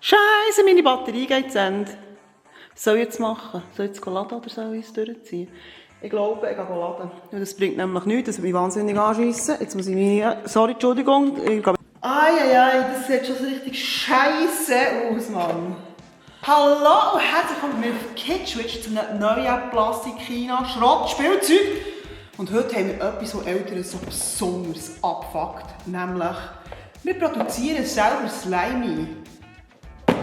Scheiße, meine Batterie geht zu Ende. Was soll ich jetzt machen? Soll ich jetzt laden oder soll ich es durchziehen? Ich glaube, ich gehe laden. Das bringt nämlich nichts, das wird mich wahnsinnig anschiessen. Jetzt muss ich meine... Sorry, Entschuldigung. Eieiei, das sieht schon so richtig scheiße aus, Mann. Hallo und herzlich willkommen bei mir auf Kidswitch zu einem neuen Plastik-China-Schrott-Spielzeug. Und heute haben wir etwas, das Eltern so besonders abfuckt. Nämlich, wir produzieren selber Slimy.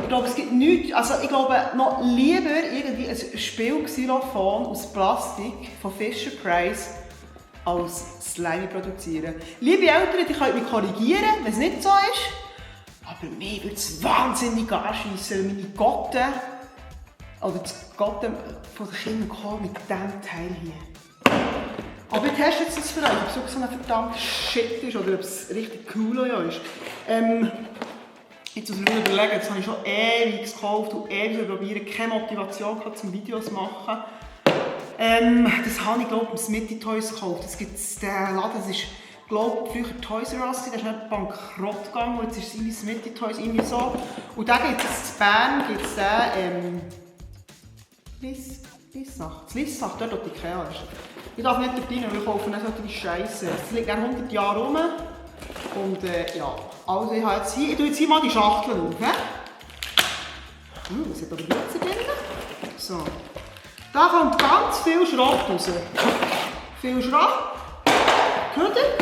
Ich glaube, es gibt nichts, also ich glaube noch lieber irgendwie ein Spielxylophon aus Plastik von Fisher Price als Slimy produzieren. Liebe Eltern, die könnt mich korrigieren, wenn es nicht so ist. Aber mir würde es wahnsinnig anschiessen, weil meine Gotten, oder das Gotten von den Kindern kommen mit diesem Teil hier. Aber ich teste jetzt das für euch, ob es so ein verdammt Shit ist oder ob es richtig cool ist. Jetzt muss ich mir überlegen, jetzt habe ich schon ewig gekauft und ewig probiert, keine Motivation gehabt, zum Videos zu machen. Das habe ich, glaube ich, im Smitty Toys gekauft. Es gibt den Laden, das ist, glaube ich, früher Toys R Us, der ist nicht bankrott gegangen, und jetzt ist es irgendwie Smitty Toys irgendwie so. Und da gibt es in Bern, gibt es Lissach, dort wo die Ikea ist. Ich darf nicht dort rein, weil ich kaufe nicht solche Scheisse. Es liegt nach 100 Jahren rum. Und ja, also ich habe jetzt hier, ich tue jetzt hier mal die Schachtel auf. Das hat aber Witze drin. So. Da kommt ganz viel Schrott raus. Viel Schrott. Hört ihr?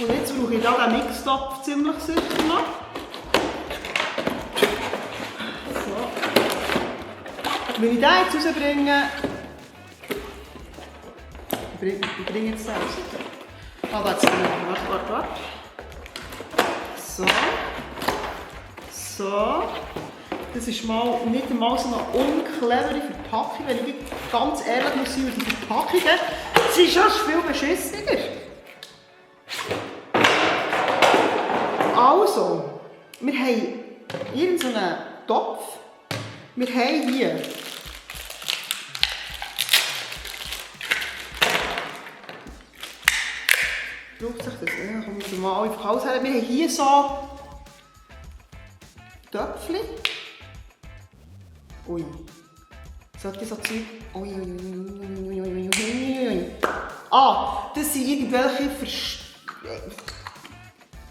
Und jetzt brauche ich da den Mixtopf ziemlich sicher noch. So. Wenn ich den jetzt rausbringe, ich bringe jetzt den raus. Ah, da jetzt warte. So. So. Das ist mal nicht einmal so eine unclevere Verpackung, wenn ich ganz ehrlich muss sein, die Verpackungen sind schon viel beschissener. Also, wir haben irgendeinen Topf. Wir haben hier braucht sich das? Ja, kommen wir mal einfach alles her. Wir haben hier so Töpfchen. Ui. Sollte so Zeug. Ui. Ah, das sind irgendwelche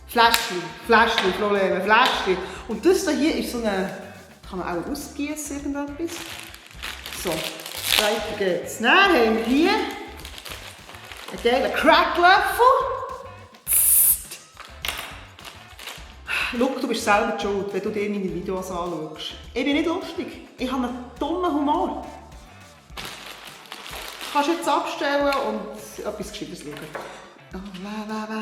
Fläschchen, Probleme, Fläschchen. Und das hier ist so eine, kann man auch ausgießen, irgendetwas. So, weiter geht's. Dann haben wir hier einen geilen Cracklöffel. Schau, du bist selber schuld, wenn du dir meine Videos anschaust. Ich bin nicht lustig. Ich habe einen dummen Humor. Du kannst jetzt abstellen und etwas Gescheites schauen. Oh,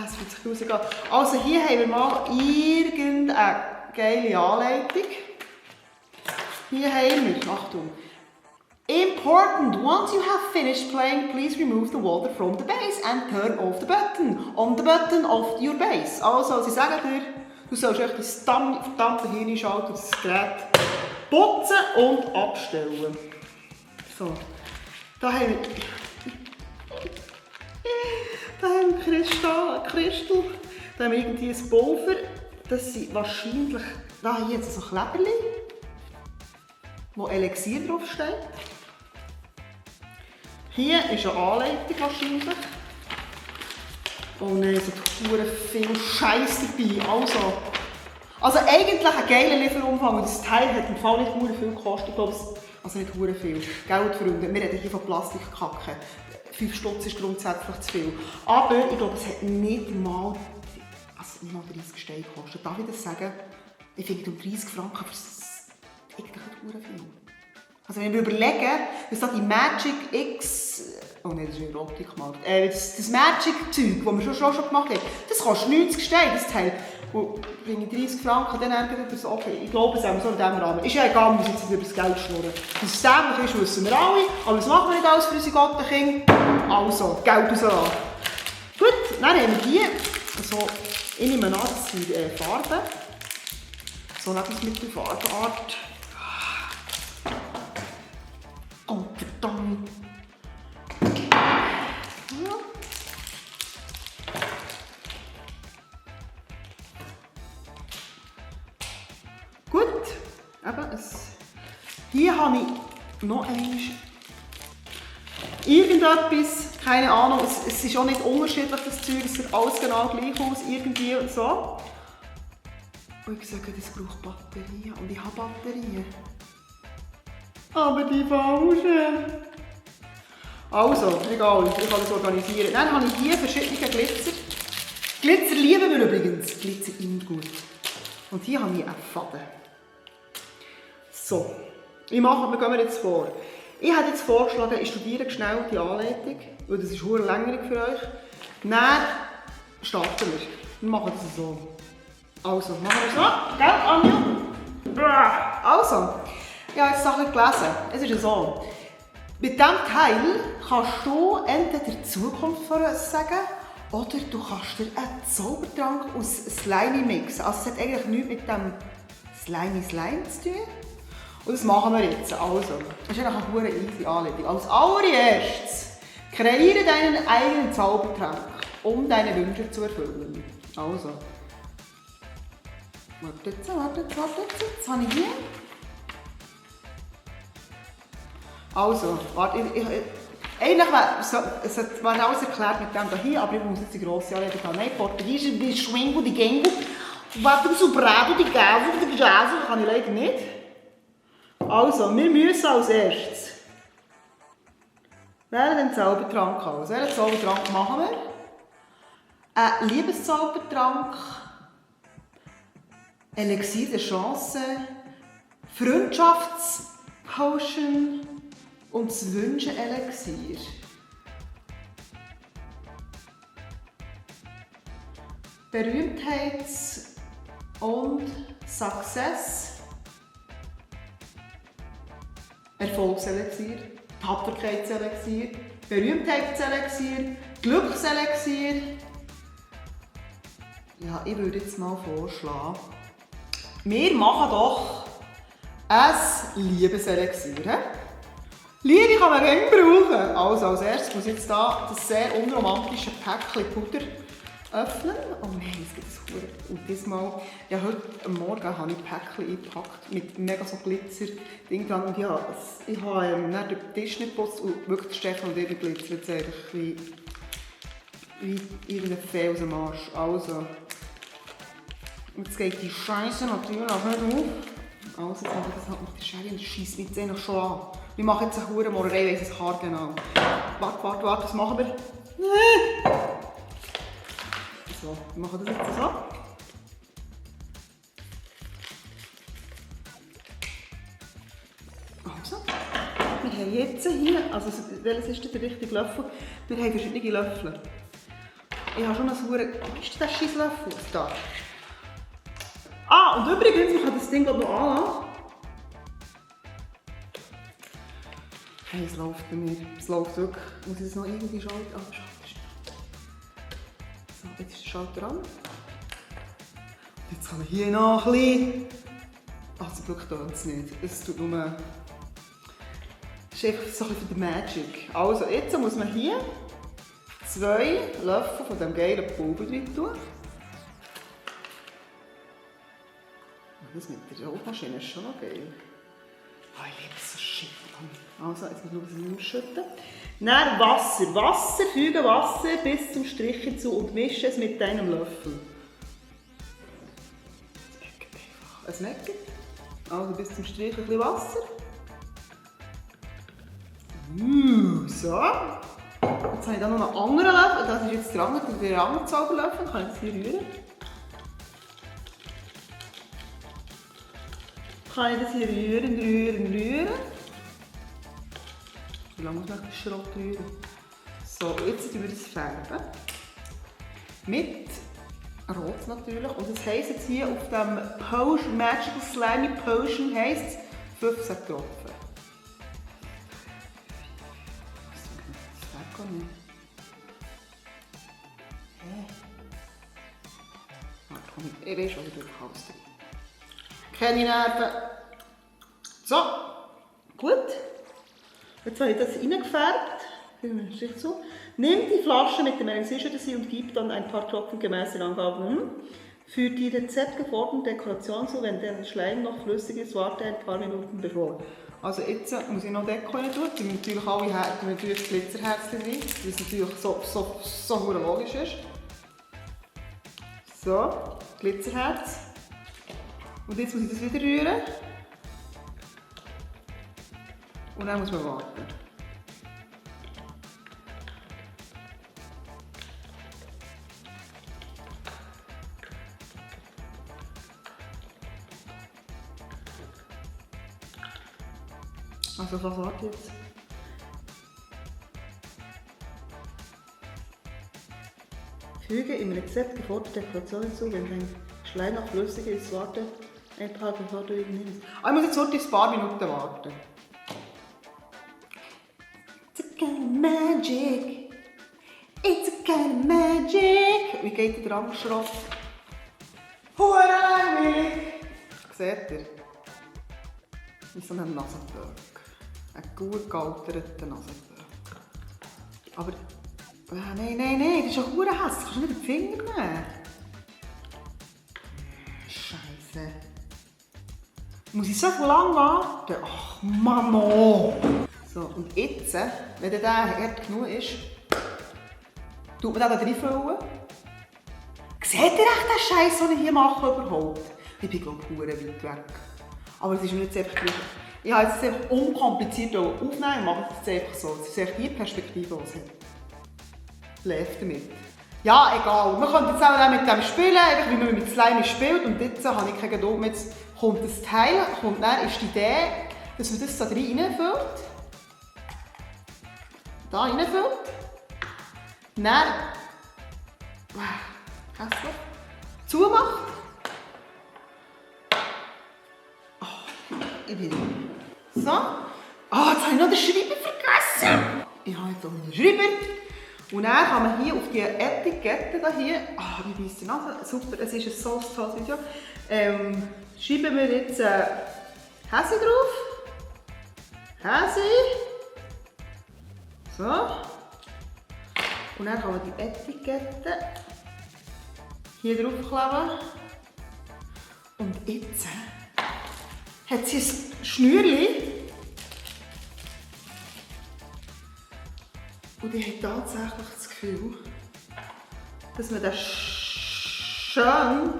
es wird sich rausgehen. Also hier haben wir mal irgendeine geile Anleitung. Hier haben wir, Achtung. Important, once you have finished playing, please remove the water from the base and turn off the button. On the button of your base. Also, sie sagen dir, du sollst echt das verdammte Hirn einschalten, das Gerät putzen und abstellen. So, da haben wir Christel, da haben wir irgendwie ein Pulver. Das sind wahrscheinlich, da hier jetzt so Kleberli, wo Elixier draufsteht. Hier ist eine Anleitung wahrscheinlich. Oh nein, so viel Scheiß dabei. Also eigentlich ein geiler Lieferumfang. Und das Teil hat im Fall nicht viel gekostet. Also nicht viel. Geld, Freunde. Wir reden hier von Plastikkacke. 5 Stutz ist grundsätzlich zu viel. Aber ich glaube, es hat nicht mal 30 Steine gekostet. Darf ich das sagen? Ich finde, 30 Franken für das eigentlich nicht viel. Also wenn wir überlegen, dass da die Magic X, oh nein, das ist in Erotik gemacht, das Magic-Zeug, das wir schon gemacht haben, das kostet 90 Steine, das Teil. Und wenn ich 30 Franken, dann ärgert das okay. Ich glaube, es haben wir so in diesem Rahmen. Ist ja egal, wir müssen jetzt nicht über das Geld schnurren. Dass es dämlich ist, wissen wir alle, aber das machen wir nicht alles für unsere Gottenkinder. Also, Geld rauslassen. Gut, dann haben wir hier, so, ich nehme an, das sind Farben. So Lebensmittelfarbenart. Oh, verdammt. Ja. Gut. Eben, hier habe ich noch einmal irgendetwas, keine Ahnung, es ist auch nicht unterschiedlich, das Zeug, es sieht alles genau gleich aus, irgendwie und so. Und ich sage, das braucht Batterien und ich habe Batterien. Aber die falschen. Also, egal, ich kann das organisieren. Dann habe ich hier verschiedene Glitzer. Glitzer lieben wir übrigens. Glitzer immer gut. Und hier habe ich einen Faden. So, wie gehen wir jetzt vor? Ich hätte jetzt vorgeschlagen, ich studiere schnell die Anleitung, weil das ist sehr langweilig für euch. Dann starten wir. Wir machen das so. Also, machen wir so. Gell, Anja? Also, ich habe jetzt Sachen gelesen. Es ist so. Mit diesem Teil kannst du entweder die Zukunft voraussagen oder du kannst dir einen Zaubertrank aus Slimy mixen. Also, es hat eigentlich nichts mit dem Slimy zu tun. Und das machen wir jetzt. Also, das ist eigentlich eine easy Anleitung. Als allererstes, kreiere deinen eigenen Zaubertrank, um deine Wünsche zu erfüllen. Also, warte jetzt. Jetzt habe ich hier. Also, warte, eigentlich war alles erklärt mit dem hier, aber ich muss jetzt die grosse Anleitung haben. Nein, Portugiesisch, die Schwingo, die Gengo, warte, so Brado, die Gase, die Jazz, das kann ich leider nicht. Also, wir müssen als erstes den Zaubertrank aus. Welchen Zaubertrank machen wir? Ein Liebeszaubertrank, Elixier der Chance, Freundschaftspotion und das Wünschen-Elixier. Berühmtheits- und Success. Erfolgselixier, Tapferkeitselixier, Berühmtheitselixier, Glückselixier. Ja, ich würde jetzt mal vorschlagen, wir machen doch ein Liebeselixier. Liebe kann man gerne brauchen. Also als erstes muss ich jetzt hier das sehr unromantische Päckchen Puder öffnen. Oh nein, es gibt es Huren. Und diesmal, ja, heute Morgen habe ich Päckchen eingepackt mit mega so Glitzer-Ding dran. Und ja, ich habe dann den Tisch nicht geputzt und wirklich Stechen und eben Glitzer. Jetzt eigentlich wie irgendein Fee aus dem Arsch. Also, jetzt geht die Scheiße natürlich auch nicht auf. Also, jetzt mache ich das halt mit der Schere und schiesse mich jetzt noch schon an. Wir machen jetzt eine Huren Morerei, ich weiss es haargenau. Warte, was machen wir? So, wir machen das jetzt so. Also, wir haben jetzt hier, also welches ist der richtige Löffel? Wir haben verschiedene Löffel. Ich habe schon ein Huren, wo ist denn der Scheisslöffel? Da. Ah, und übrigens, man kann das Ding noch anlassen. Hey, es läuft bei mir. Es läuft wirklich. Muss ich das noch irgendwie schalten? Ah, so, jetzt ist der Schalter an. Jetzt haben wir hier noch ein bisschen. Ach, zum Glück tut es nicht. Es tut nur. Das ist einfach so ein bisschen für die Magic. Also, jetzt muss man hier 2 Löffel von diesem geilen Pulver drin tun. Das mit der Rotmaschine ist schon noch geil. Oh, ich liebe so Shit. Also, jetzt muss ich es ausschütten. Dann Wasser. Wasser, füge Wasser bis zum Strich hinzu und mische es mit deinem Löffel. Es meckert. Also bis zum Strich ein bisschen Wasser. So. Jetzt habe ich hier noch einen anderen Löffel. Das ist jetzt der andere Zauberlöffel. Kann ich das hier rühren? Kann ich das hier rühren? Wie lange muss man den Schrott rühren? So, jetzt tun wir das färben. Mit Rot natürlich. Und das heisst jetzt hier auf dem Magical Slimy Potion heisst es 15 Tropfen. Das färbt gar nicht. Ich weiß schon, wie du kannst. Keine Nerven. So, gut. Jetzt habe ich das reingefärbt. So. Nimm die Flasche mit dem Elixier und gib dann ein paar Tropfen gemäß den Angaben. Für die rezeptgeforderten Dekoration zu, wenn der Schleim noch flüssig ist, warte ein paar Minuten bevor. Also jetzt muss ich noch Deko rein tun. Wir natürlich alle natürlich Glitzerherzchen rein, weil es natürlich so logisch ist. So, Glitzerherz. Und jetzt muss ich das wieder rühren. Und dann muss man warten. Also was warte jetzt? Füge im Rezept geforderte Dekoration hinzu, wenn dein Schleim noch flüssig ist, warte ein paar, bevor du ihn nimmst. Ich muss jetzt wirklich ein paar Minuten warten. It's a kind of magic. It's a kind of magic. Wie geht der Angstschrott? Hurenheimig! Seht ihr? Wie so ein Nasenböck. Ein gut gealterter Nasenböck. Aber... Nein, das ist ein Hurenhass. Das kannst du nicht in die Finger nehmen. Scheiße. Muss ich so lange warten? Ach, Mano! So, und jetzt, wenn der hart genug ist, tut man den da reinfüllen. Seht ihr echt den Scheiß, den ich hier mache überhaupt? Ich bin, glaube ich, weit weg. Aber es ist mir jetzt einfach gleich. Ich habe es einfach unkompliziert aufnehmen und mache es jetzt einfach so. Es ist echt die Perspektive, die es hat. Läuft damit. Ja, egal. Man könnte jetzt auch mit dem spielen, einfach wie man mit Slime spielt. Und jetzt habe ich keine Geduld mehr. Jetzt kommt das Teil, und dann ist die Idee, dass man das da reinfüllt. Da reinfüllt. Dann hässlich zumacht. Oh, ich bin. So. Jetzt habe ich noch den Schreiber vergessen. Ich habe jetzt auch einen Schreiber. Und dann kann man hier auf die Etikette hier, wie weiss die Nase, super, es ist ein so tolles Video, schreiben wir jetzt Häsi drauf. Häsi. So. Und dann kann man die Etikette hier drauf kleben. Und jetzt hat sie ein Schnürchen. Und ich habe tatsächlich das Gefühl, dass man das schön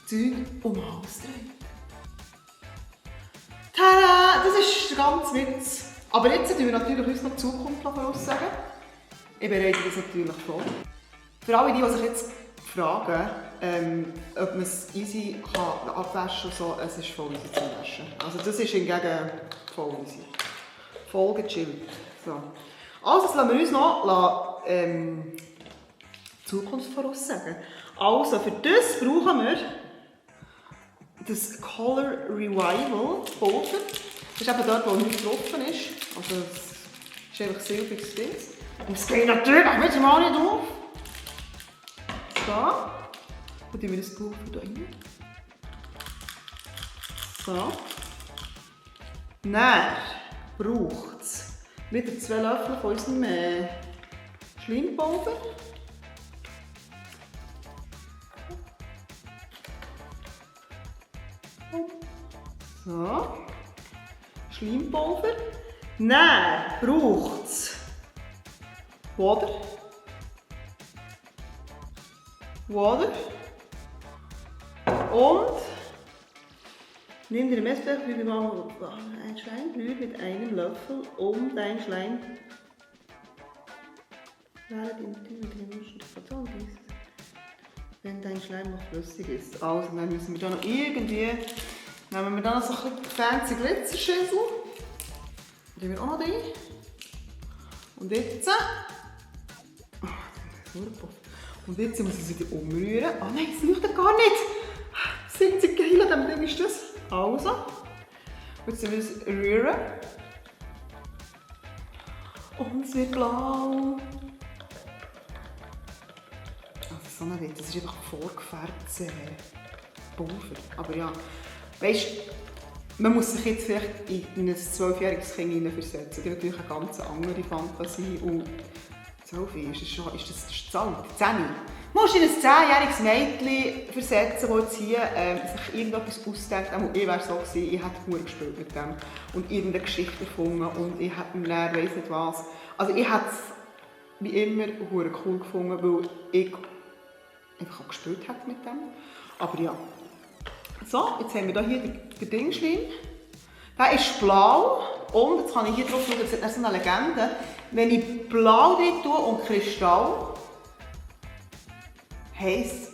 Zeug um den Hals dreht. Tada! Das ist der ganze Witz. Aber jetzt tun wir natürlich uns noch die Zukunft voraussagen. Ich bereite das natürlich vor. Für alle, die sich jetzt fragen, ob man es easy abwaschen kann, so, es ist voll easy zu waschen. Also das ist hingegen voll easy. Voll gechillt. So. Also, jetzt lassen wir uns noch die Zukunft voraussagen. Also, für das brauchen wir das Color Revival Pulver. Das ist eben dort, wo nichts getroffen ist. Also, es ist einfach silbriges Ding. Und es geht natürlich mit dem Mal nicht auf. So. Dann tun wir das Pulver hier rein. So. Dann braucht es wieder 2 Löffel von unserem Schleimpulver. So. Schleimpulver. Dann braucht es Water. Und nimm dir Messbecher, füge mal ein Schleim, rühre mit einem Löffel um dein Schleim. Wenn dein Schleim noch flüssig ist. Also, dann müssen wir da noch irgendwie, nehmen wir da noch so ein bisschen fancy Glitzerschüssel. Die wir auch noch rein. Und jetzt, und jetzt muss ich es wieder umrühren. Oh nein, es leuchtet gar nicht. Sind sie geil an dem Ding ist das. Also, jetzt müssen wir es rühren. Und es wird blau. Also so ein Witz, das ist einfach vorgefärbtes Pulver. Aber ja, weißt du, man muss sich jetzt vielleicht in ein 12-jähriges Kind hineinversetzen. Die hat natürlich eine ganz andere Fantasie. Und 12 ist das zu alt, 10. musst du in ein 10-jähriges Mädchen versetzen, das jetzt hier sich irgendetwas ausdenkt. Ich wäre so gewesen, ich hätte nur gespielt mit dem und irgendeine Geschichte erfunden und ich hätte mir dann weiss nicht was. Also ich hätte es wie immer cool gefunden, weil ich einfach auch gespielt hätte mit dem. Aber ja. So, jetzt haben wir hier den Dingschleim. Der ist blau und, jetzt kann ich hier drauf schauen, das ist so eine Legende. Wenn ich blau drin tue und Kristall, heisst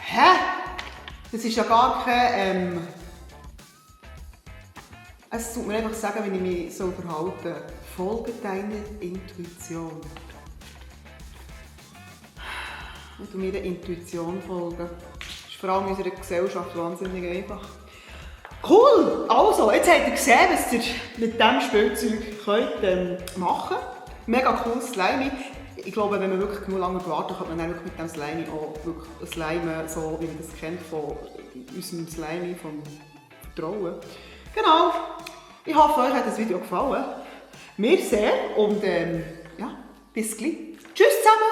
hä? Das ist ja gar kein... es tut mir einfach sagen, wenn ich mich so verhalte. Folge deiner Intuition. Ich folge meiner Intuition. Das ist vor allem in unserer Gesellschaft wahnsinnig einfach. Cool! Also, jetzt habt ihr gesehen, was ihr mit diesem Spielzeug könnt, machen könnt. Mega cooles Slime. Ich glaube, wenn man wirklich nur lange wartet, kann man dann wirklich mit dem Slime auch wirklich ein Slime, so wie man das kennt von unserem Slime, vom Vertrauen. Genau. Ich hoffe, euch hat das Video gefallen. Mir sehr und ja, bis gleich. Tschüss zusammen!